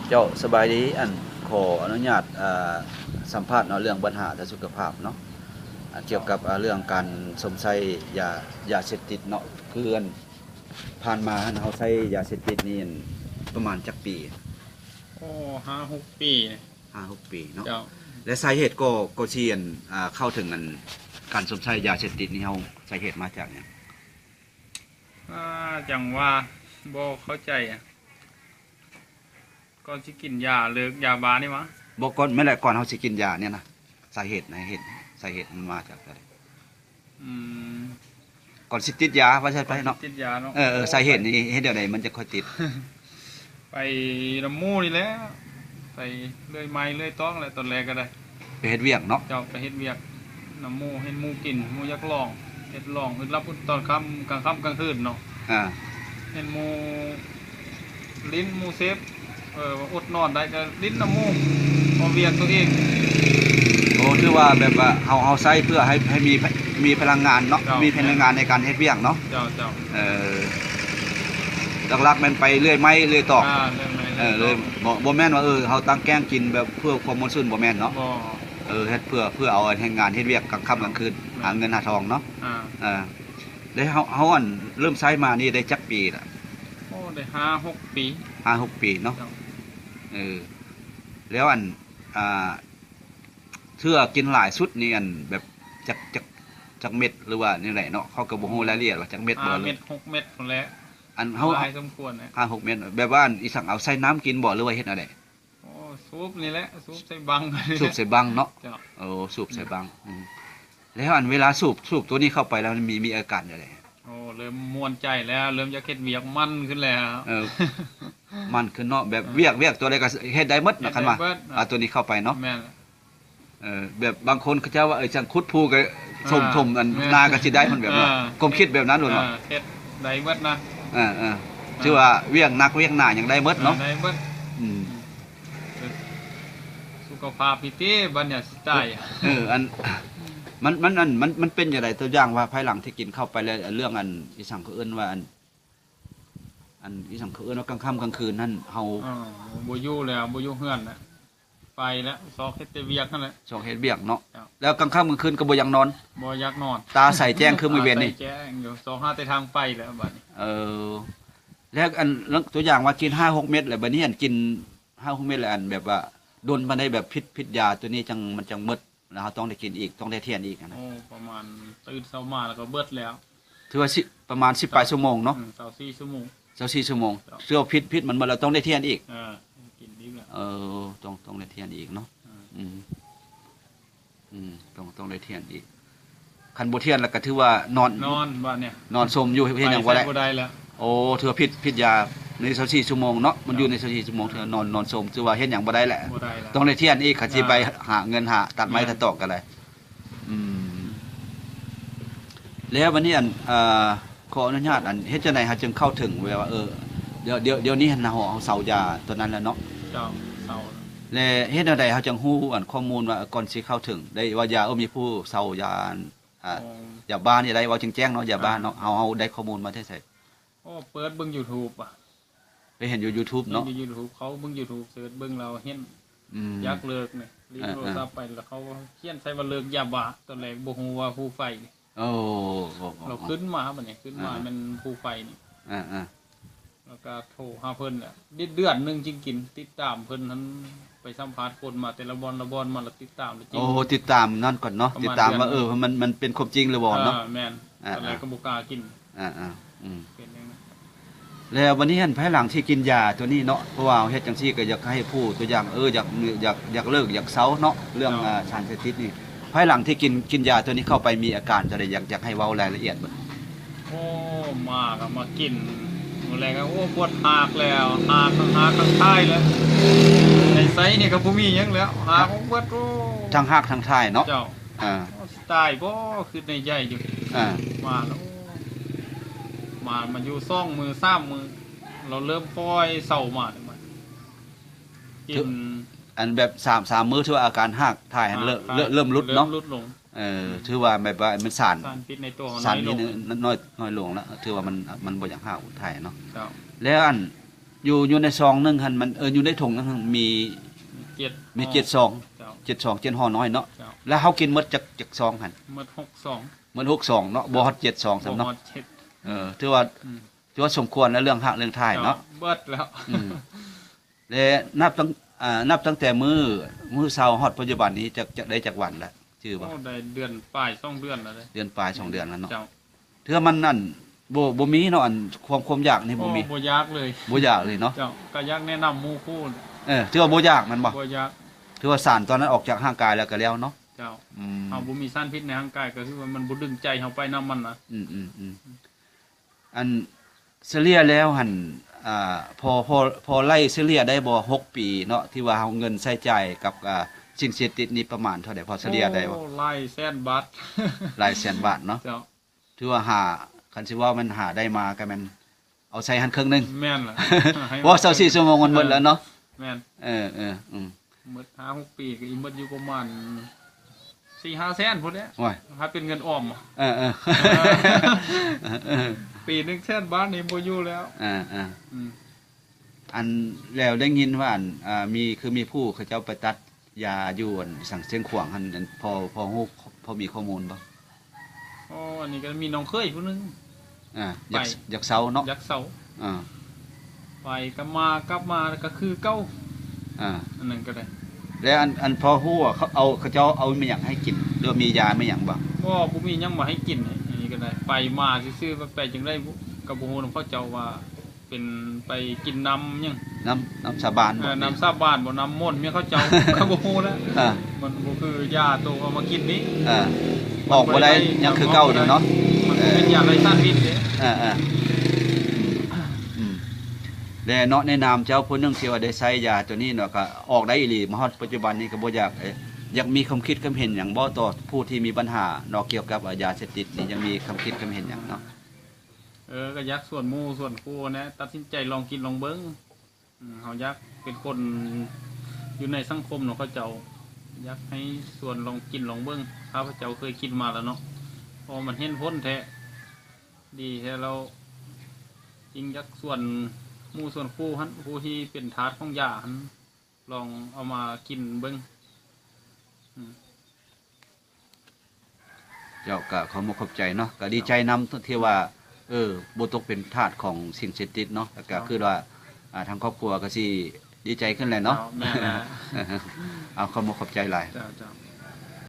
ເຈົ້າ ສະບາຍດີ. ອັນ ຂໍອະນຸຍາດ ອ່າ ສຳພາດເນາະ ເລື່ອງບັນຫາທາງສຸຂະພາບເນາະ ອ່າ ກ່ຽວກັບ ອ່າ ເລື່ອງການຊົມໃຊ້ຢາ ຢາເສບຕິດເນາະ. ຄື ອັນ ຜ່ານມາຫັ້ນ ເຮົາໃຊ້ຢາເສບຕິດນີ້ ອັນ ປະມານຈັກປີ? ໂອ້ ຫ້າຫົກປີ. ຫ້າຫົກປີເນາະ. ເຈົ້າ. ແລະ ສາເຫດກໍ ກໍຊິ ອັນ ອ່າ ເຂົ້າເຖິງ ອັນ ການຊົມໃຊ້ຢາເສບຕິດນີ້ ເຮົາ ສາເຫດມາຈາກຫຍັງ? ອ່າ ຈັ່ງວ່າບໍ່ເຂົ້າໃຈ ກ່ອນຊິກິນຢາເລີກຢາບ້ານີ້ຫວາ? ບໍ່ ກ່ອນ ແມ່ນແຫຼະ ກ່ອນເຮົາຊິກິນຢານີ້ນະ ສາເຫດນະ ເຫດ ສາເຫດມັນມາຈາກໃດ? ອືມ ກ່ອນຊິຕິດຢາວ່າຊັ້ນໄປເນາະ. ຕິດຢາເນາະ. ເອີ ເອີ ສາເຫດນີ້ເຮັດແນວໃດມັນຈະຄ່ອຍຕິດ? ໄປນຳໝູ່ນີ້ແຫຼະ ໄປເລື່ອຍໄມ້ເລື່ອຍຕອງແຫຼະ ຕອນແລກກໍໄດ້ ໄປເຮັດວຽກເນາະ. ເຈົ້າ ໄປເຮັດວຽກນຳໝູ່ ເຫັນໝູ່ກິນ ໝູ່ຢາກລອງ ເຮັດລອງ ອຶດຫຼັບອຶດຕອນຄ່ຳ ກາງຄ່ຳກາງຄືນເນາະ. ອ່າ ເຫັນໝູ່ຫຼິ້ນ ໝູ່ເສບ ເອີ ອົດນອນໄດ້ກໍຫຼິ້ນນຳໝູ່ ເພາະວຽກຕົວເອງ. ໂອ້ ຖືວ່າແບບວ່າເຮົາ ເຮົາໃຊ້ເພື່ອໃຫ້ ໃຫ້ມີ ມີພະລັງງານເນາະ. ເຈົ້າ. ມີພະລັງງານໃນການເຮັດວຽກເນາະ. ເຈົ້າ ເຈົ້າ. ເອີ ຫຼັກໆແມ່ນໄປເລື່ອຍໄມ້ເລື່ອຍຕອກ. ອ່າ ເລື່ອຍໄມ້ ເອີ ເລື່ອຍຕອກ. ບໍ່ ບໍ່ແມ່ນວ່າ ເອີ ເຮົາຕັ້ງແກ້ງກິນແບບເພື່ອຄວາມມ່ວນຊື່ນ ບໍ່ແມ່ນເນາະ. ບໍ່. ເອີ ເຮັດເພື່ອ ເພື່ອເອົາແຮງງານເຮັດວຽກກາງຄ່ຳກາງຄືນ. ແມ່ນ. ຫາເງິນຫາທອງເນາະ. ອ່າ ເອີ ແລ້ວເຮົາ ເຮົາ ອັນ ເລີ່ມໃຊ້ມານີ້ໄດ້ຈັກປີລະ? ໂອ້ ໄດ້ຫ້າຫົກປີ. ຫ້າຫົກປີເນາະ. ເຈົ້າ. ເອີ ແລ້ວ ອັນ ອ່າ ເທື່ອກິນຫຼາຍສຸດນີ້ ອັນ ແບບ ຈັກ ຈັກ ຈັກເມັດ ຫຼືວ່າແນວໃດເນາະ? ເຂົາກໍບໍ່ຮູ້ລາຍລະອຽດວ່າຈັກເມັດ ຫ້າ ບໍ່ ຫຼື ເມັດ ຫົກເມັດພຸ້ນແຫຼະ. ອັນເຮົາ ຫຼາຍສົມຄວນແຫຼະ. ຫ້າຫົກເມັດ ແບບວ່າ ອັນ ອີ່ສັງ ເອົາໃສ່ນ້ຳກິນບໍ່ ຫຼືວ່າເຮັດແນວໃດ? ໂອ້ ສູບນີ້ແຫຼະ ສູບໃສ່ບັງ. ສູບໃສ່ບັງເນາະ. ເຈົ້າ. ໂອ້ ສູບໃສ່ບັງ. ອືມ ແລ້ວ ອັນ ເວລາສູບ ສູບຕົວນີ້ເຂົ້າໄປແລ້ວ ມັນມີ ມີອາການແນວໃດ? ໂອ້ ເລີ່ມມ່ວນໃຈແລ້ວ ເລີ່ມຢາກເຮັດວຽກ ມັນຂຶ້ນແລ້ວ. ເອີ ມັນຂຶ້ນເນາະ ແບບ ເອີ ວຽກ ວຽກຕົວໃດກໍເຮັດໄດ້ໝົດເນາະ. ເຮັດໄດ້ໝົດ. ຄັນວ່າ ເອີ ເອົາຕົວນີ້ເຂົ້າໄປເນາະ. ແມ່ນ. ເອີ ແບບບາງຄົນເຂົາເຈົ້າວ່າ ເອີ ຈັ່ງຂຸດພູກໍ ອ່າ ສົມ ສົມອັນ ແມ່ນ ນາກໍຊິໄດ້ ມັນແບບວ່າ ອ່າ ຄວາມຄິດແບບນັ້ນໂລດເນາະ. ອ່າ ເຮັດໄດ້ໝົດນະ. ເອີ ເອີ ອ່າ ຖືວ່າວຽກໜັກວຽກໜາຍັງໄດ້ໝົດເນາະ. ອ່າ ໄດ້ໝົດ. ອືມ ເອີ ສຸຂະພາບນີ້ຕິ ບັດນີ້ຊິຕາຍ. ເອີ ອັນ ມັນ ມັນ ອັນ ມັນ ມັນເປັນຈັ່ງໃດ? ຕົວຢ່າງວ່າ ພາຍຫຼັງທີ່ກິນເຂົ້າໄປແລ້ວ ເລື່ອງ ອັນ ອີ່ສັງເຂົາເອີ້ນວ່າ ອັນ ອັນ ອີ່ສັງເຂົາເອີ້ນວ່າ ກາງຄ່ຳກາງຄືນຫັ້ນ ເຮົາ ເອີ ບໍ່ຢູ່ແລ້ວ ບໍ່ຢູ່ເຮືອນແລ້ວ ໄປແລ້ວ ຊອກເຮັດແຕ່ວຽກຫັ້ນແຫຼະ. ຊອກເຮັດວຽກເນາະ. ເຈົ້າ. ແລ້ວກາງຄ່ຳກາງຄືນກໍບໍ່ຢາກນອນ? ບໍ່ຢາກນອນ. ຕາໃສແຈ້ງຄືມື້ເວນນີ້? ຕາໃສແຈ້ງຢູ່ ຊອກຫາແຕ່ທາງໄປແລ້ວບັດນີ້. ເອີ ແລ້ວ ອັນ ຕົວຢ່າງວ່າກິນຫ້າຫົກເມັດແລ້ວ ບັດນີ້ ອັນ ກິນຫ້າຫົກເມັດແລ້ວ ອັນ ແບບວ່າດົນປານໃດ ແບບຜິດ ຜິດຢາຕົວນີ້ ຈັ່ງ ມັນຈັ່ງໝົດ ແລ້ວເຮົາຕ້ອງໄດ້ກິນອີກ ຕ້ອງໄດ້ທຽນອີກຫັ້ນນະ? ໂອ້ ປະມານຕື່ນເຊົ້າມາແລ້ວກໍເບິດແລ້ວ. ຖືວ່າ ປະມານສິບປາຍຊົ່ວໂມງເນາະ. ອືມ ຊາວສີ່ຊົ່ວໂມງ. ຊາວສີ່ຊົ່ວໂມງ. ເຈົ້າ. ຖືວ່າຜິດ ຜິດມັນໝົດແລ້ວ ຕ້ອງໄດ້ທຽນອີກ. ເອີ ກິນອີກແລ້ວ. ເອີ ຕ້ອງ ຕ້ອງໄດ້ທຽນອີກເນາະ. ເອີ ອືມ ອືມ ຕ້ອງ ຕ້ອງໄດ້ທຽນອີກ. ຄັນບໍ່ທຽນແລ້ວກໍຖືວ່ານອນ ນອນບັດນີ້ ນອນສົມຢູ່ ເຮັດຫຍັງບໍ່ໄດ້ ບໍ່ໄດ້ແລ້ວ. ໂອ້ ຖືວ່າຜິດ ຜິດຢາໃນຊາວສີ່ຊົ່ວໂມງເນາະ. ມັນຢູ່ໃນຊາວສີ່ຊົ່ວໂມງ ຖືວ່ານອນ ນອນສົມ ຖືວ່າເຮັດຫຍັງບໍ່ໄດ້ແຫຼະ. ບໍ່ໄດ້ແລ້ວ. ຕ້ອງໄດ້ທຽນອີກ ຄັນຊິໄປຫາເງິນຫາຕັດໄມ້ ແມ່ນ ຕັດຕອກກໍໄດ້. ອືມ ແລ້ວບັດນີ້ ອັນ ເອີ ຂໍອະນຸຍາດ ອັນ ເຮັດຈັ່ງໃດເຮົາຈຶ່ງເຂົ້າເຖິງແບບວ່າ ເອີ ດຽວ ດຽວ ດຽວນີ້ຫັ້ນນະ ເຮົາ ເຮົາເຊົາຢາຕົວນັ້ນແລ້ວເນາະ. ເຈົ້າ ເຊົາ. ແລະ ເຮັດແນວໃດເຮົາຈັ່ງຮູ້ ອັນ ຂໍ້ມູນວ່າ ກ່ອນຊິເຂົ້າເຖິງໄດ້ວ່າຢາ ເອີ ມີຜູ້ເຊົາຢາ ອັນ ອ່າ ໂອ້ ຢາບ້ານີ້ໄດ້ ເວົ້າແຈ້ງໆເນາະ ຢາບ້າເນາະ. ອ່າ ເຮົາ ເຮົາໄດ້ຂໍ້ມູນມາແຕ່ໃສ? ໂອ້ ເປີດເບິ່ງຢູທູບອະ. ໄປເຫັນຢູ່ຢູທູບເນາະ. ເບິ່ງຢູ່ຢູທູບ ເຂົາເບິ່ງຢູທູບ ເສີດເບິ່ງແລ້ວເຫັນ. ອືມ ຢາກເລີກນີ້ ຫຼິ້ນ ເອີ ໂທລະສັບໄປ ແລ້ວເຂົາຂຽນໃສ່ວ່າເລີກຢາບ້າ. ຕອນແລກບໍ່ຮູ້ວ່າພູໄຟນີ້. ໂອ້ ໂອ້ ໂອ້ ແລ້ວຂຶ້ນມາບັດນີ້ ຂຶ້ນມາ ອ່າ ແມ່ນພູໄຟນີ້. ອ່າໆ ແລ້ວກໍໂທຫາເພິ່ນແຫຼະ ເດືອນໜຶ່ງຈຶ່ງກິນ. ຕິດຕາມເພິ່ນຫັ້ນ ໄປສຳພາດຄົນມາແຕ່ລະບ່ອນລະບ່ອນມາ ແລ້ວຕິດຕາມແລ້ວຈິງ. ໂອ້ ຕິດຕາມນັ້ນກ່ອນເນາະ. ປະມານ ຕິດຕາມວ່າ ເດືອນໜຶ່ງ ເອີ ມັນ ມັນເປັນຄວາມຈິງຫຼືບໍ່ເນາະ. ເອີ ແມ່ນ. ອ່າໆ ຕອນແລກກໍບໍ່ກ້າກິນ. ອ່າໆ ອືມ ເປັນຈັ່ງນັ້ນ. ແລ້ວບັດນີ້ຫັ້ນ ພາຍຫຼັງທີ່ກິນຢາຕົວນີ້ເນາະ ເພາະວ່າເຮົາເຮັດຈັ່ງຊີ້ກໍຢາກໃຫ້ຜູ້ ຕົວຢ່າງ ເອີ ຢາກ ຢາກ ຢາກເລີກ ຢາກເຊົາເນາະ ເລື່ອງ ເຈົ້າ ອ່າ ສານເສບຕິດນີ້. ພາຍຫຼັງທີ່ກິນ ກິນຢາຕົວນີ້ເຂົ້າໄປ ມີອາການຕົວໃດ ຢາກ ຢາກໃຫ້ເວົ້າລາຍລະອຽດເບິ່ງ? ໂອ້ ມາກໍມາກິນ ມື້ແລກກໍ ໂອ້ ປວດຫາກແລ້ວ ຫາກ ຫາກຂ້າງທ້າຍແລ້ວ ໃນໄຊນີ້ກໍບໍ່ມີຫຍັງແລ້ວ ຫາກໝົດ. ໂອ້ ທັງຫາກທັງຖ່າຍເນາະ. ເຈົ້າ. ອ່າ ໂອ້ ຊິຕາຍບໍ່ ຄິດໃນໃຈຢູ່. ອ່າ ມາແລ້ວ ມາ ມາຢູ່ສອງມື້ສາມມື້ ລາວເລີ່ມຄ່ອຍເຊົາມາແລ້ວ ມາກິນ ອັນແບບສາມ ສາມມື້ ຖືວ່າອາການຫາກຖ່າຍຫັ້ນ ເລີ່ມ ເລີ່ມຫຼຸດເນາະ. ເລີ່ມຫຼຸດລົງ. ເອີ ອືມ ຖືວ່າແບບວ່າມັນສານ ສານພິດໃນຕົວເຮົາ ສານພິດນ້ອຍລົງ ນ້ອຍ ນ້ອຍລົງແລ້ວ ຖືວ່າມັນ ມັນບໍ່ຢາກຫາກຖ່າຍເນາະ. ເຈົ້າ. ແລ້ວອັນ ຢູ່ ຢູ່ໃນຊອງໜຶ່ງຫັ້ນ ມັນ ເອີ ຢູ່ໃນຖົງນັ້ນຫັ້ນມີ ເຈັດ ມີເຈັດຊອງ ເຈົ້າ ເຈັດຊອງ ເຈັດຫໍ່ນ້ອຍເນາະ. ເຈົ້າ ແລ້ວເຮົາກິນໝົດຈັກ ຈັກຊອງຫັ້ນ? ໝົດຫົກຊອງ. ໝົດຫົກຊອງເນາະ ບໍ່ຮອດເຈັດຊອງຊ້ຳເນາະ. ບໍ່ຮອດເຈັດ. ເອີ ຖືວ່າ ອືມ ຖືວ່າສົມຄວນແລ້ວ ເລື່ອງຮາກເລື່ອງທ້າຍເນາະ. ເຈົ້າ ເບິດແລ້ວ. ອືມ ແລະ ນັບຕັ້ງ ອ່າ ນັບຕັ້ງແຕ່ມື້ ມື້ເຊົ້າຮອດປັດຈຸບັນນີ້ ຈັກ ຈັກໄດ້ຈັກວັນລະ? ຈື່ບໍ່? ໂອ້ ໄດ້ເດືອນປາຍສອງເດືອນແລ້ວເດ້. ເດືອນປາຍສອງເດືອນແລ້ວເນາະ. ເຈົ້າ ຖືວ່າມັນ ອັນ ບໍ່ ບໍ່ມີເນາະ ອັນຄວາມ ຄວາມຢາກນີ້ບໍ່ມີ. ໂອ້ ບໍ່ຢາກເລີຍ. ບໍ່ຢາກເລີຍເນາະ. ເຈົ້າ ກໍຢາກແນະນຳໝູ່ຄູ່. ເອີ ຖືວ່າບໍ່ຢາກແມ່ນບໍ່? ບໍ່ຢາກ. ຖືວ່າສານຕົວນັ້ນອອກຈາກຮ່າງກາຍແລ້ວກໍແລ້ວເນາະ. ເຈົ້າ. ອືມ ເຮົາບໍ່ມີສານພິດໃນຮ່າງກາຍ ກໍຄືວ່າມັນບໍ່ດຶງໃຈເຮົາໄປນຳມັນນະ. ອືມໆໆ ອັນສະເລ່ຍແລ້ວຫັ້ນ ອ່າ ພໍ ພໍ ພໍໄລ່ສະເລ່ຍໄດ້ບໍ່ ຫົກປີເນາະ ທີ່ວ່າເຮົາເງິນໃຊ້ຈ່າຍກັບ ອ່າ ສິ່ງເສບຕິດນີ້ປະມານເທົ່າໃດ? ພໍສະເລ່ຍໄດ້ບໍ່? ໂອ້ ຫຼາຍແສນບາດ. ຫຼາຍແສນບາດເນາະ. ເຈົ້າ ຖືວ່າຫາ ຄັນຊິເວົ້າແມ່ນຫາໄດ້ມາກໍແມ່ນເອົາໃສ່ຫັ້ນເຄິ່ງໜຶ່ງ. ແມ່ນລະ. ເພາະວ່າຊາວສີ່ຊົ່ວໂມງມັນໝົດແລ້ວເນາະ. ແມ່ນ. ເອີໆ ອືມ ໝົດຫ້າຫົກປີກໍອີ່ໝົດຢູ່ປະມານສີ່ຫ້າແສນພຸ້ນແຫຼະ. ໂອ້ຍ ຖ້າເປັນເງິນອອມ. ເອີໆ ເອີ ປີໜຶ່ງແສນບາດນີ້ບໍ່ຢູ່ແລ້ວ. ເອີໆ ອືມ ອັນ ແລ້ວໄດ້ຍິນວ່າ ອັນ ອ່າ ມີ ຄືມີຜູ້ເຂົາເຈົ້າໄປຕັດຢາຢູ່ ອັນ ສັງຊຽງຂວາງຫັ້ນ ອັນ ພໍ ພໍຮູ້ ພໍມີຂໍ້ມູນບໍ່? ອໍ ອັນນີ້ກໍມີນ້ອງເຂີຍຜູ້ໜຶ່ງ ອ່າ ຢາກ ໄປ ຢາກເຊົາເນາະ. ຢາກເຊົາ. ອ່າ ໄປກັບມາ ກັບມາກໍຄືເກົ່າ. ອ່າ ອັນນັ້ນກໍໄດ້. ແລ້ວອັນ ອັນພໍຮູ້ວ່າເຂົາເອົາ ເຂົາເຈົ້າເອົາແມ່ນຫຍັງໃຫ້ກິນ ຫຼືວ່າມີຢາແມ່ນຫຍັງບໍ່? ບໍ່ ບໍ່ມີຫຍັງມາໃຫ້ກິນ. ອັນນີ້ກໍໄດ້ ໄປມາຊື່ໆ ໄປ ໄປຈັ່ງໃດບຸ ກໍບໍ່ຮູ້ນຳເຂົາເຈົ້າວ່າ ເປັນໄປກິນນ້ຳຫຍັງ ນ້ຳ ນ້ຳສາບານບໍ່? ເອີ ນ້ຳສາບານບໍ່ ນ້ຳມົນແມ່ນເຂົາເຈົ້າ ກໍບໍ່ຮູ້ແລ້ວ. ອ່າ ມັນບໍ່ຄືຢາໂຕເອົາມາກິນນີ້. ອ່າ ອອກບໍ່ໄດ້ ມັນບໍ່ໄດ້ ຍັງຄືເກົ່າຢູ່ເນາະ. ມັນບໍ່ແມ່ນຢາໄຮ້ສານພິດເດ້. ອ່າໆ ອືມ ອືມ ແລະເນາະ ໃນນາມເຈົ້າຜູ້ໜຶ່ງທີ່ວ່າໄດ້ໃຊ້ຢາໂຕນີ້ເນາະ ກໍອອກໄດ້ອີ່ຫຼີ ມາຮອດປັດຈຸບັນນີ້ກໍບໍ່ຢາກ ເອີ ຢາກມີຄວາມຄິດຄວາມເຫັນຫຍັງບໍ່ຕໍ່ຜູ້ທີ່ມີບັນຫາເນາະ ກ່ຽວກັບ ອາ ຢາເສບຕິດນີ້ ຍັງມີຄວາມຄິດຄວາມເຫັນຫຍັງເນາະ? ເອີ ກໍຢາກຊວນໝູ່ຊວນຄູ່ຫັ້ນແຫຼະ ຕັດສິນໃຈລອງກິນລອງເບິ່ງ. ອືມ ເຮົາຢາກເປັນຄົນຢູ່ໃນສັງຄົມເນາະ ເຂົາເຈົ້າຢາກໃຫ້ຊວນລອງກິນລອງເບິ່ງ. ຂ້າພະເຈົ້າເຄີຍກິນມາແລ້ວເນາະ ເພາະວ່າມັນເຫັນຜົນແທ້ ດີແທ້ແລ້ວ ຈຶ່ງຢາກຊວນໝູ່ຊວນຄູ່ຫັ້ນ ຜູ້ທີ່ເປັນທາດຂອງຢາຫັ້ນ ລອງເອົາມາກິນເບິ່ງ. ອືມ ເຈົ້າ ກໍຂອບມຸກຂອບໃຈເນາະ ກໍດີໃຈນຳທີ່ວ່າ ເອີ ບໍ່ຕົກເປັນທາດຂອງສິ່ງເສບຕິດເນາະ ແລ້ວກໍ ເຈົ້າ ຄືວ່າ ອ່າ ທາງຄອບຄົວກໍຊິດີໃຈຂຶ້ນແຫຼະເນາະ. ເຈົ້າ ແມ່ນແລ້ວ. ເອົາ ຂອບມຸກຂອບໃຈຫຼາຍ. ເຈົ້າ ເຈົ້າ.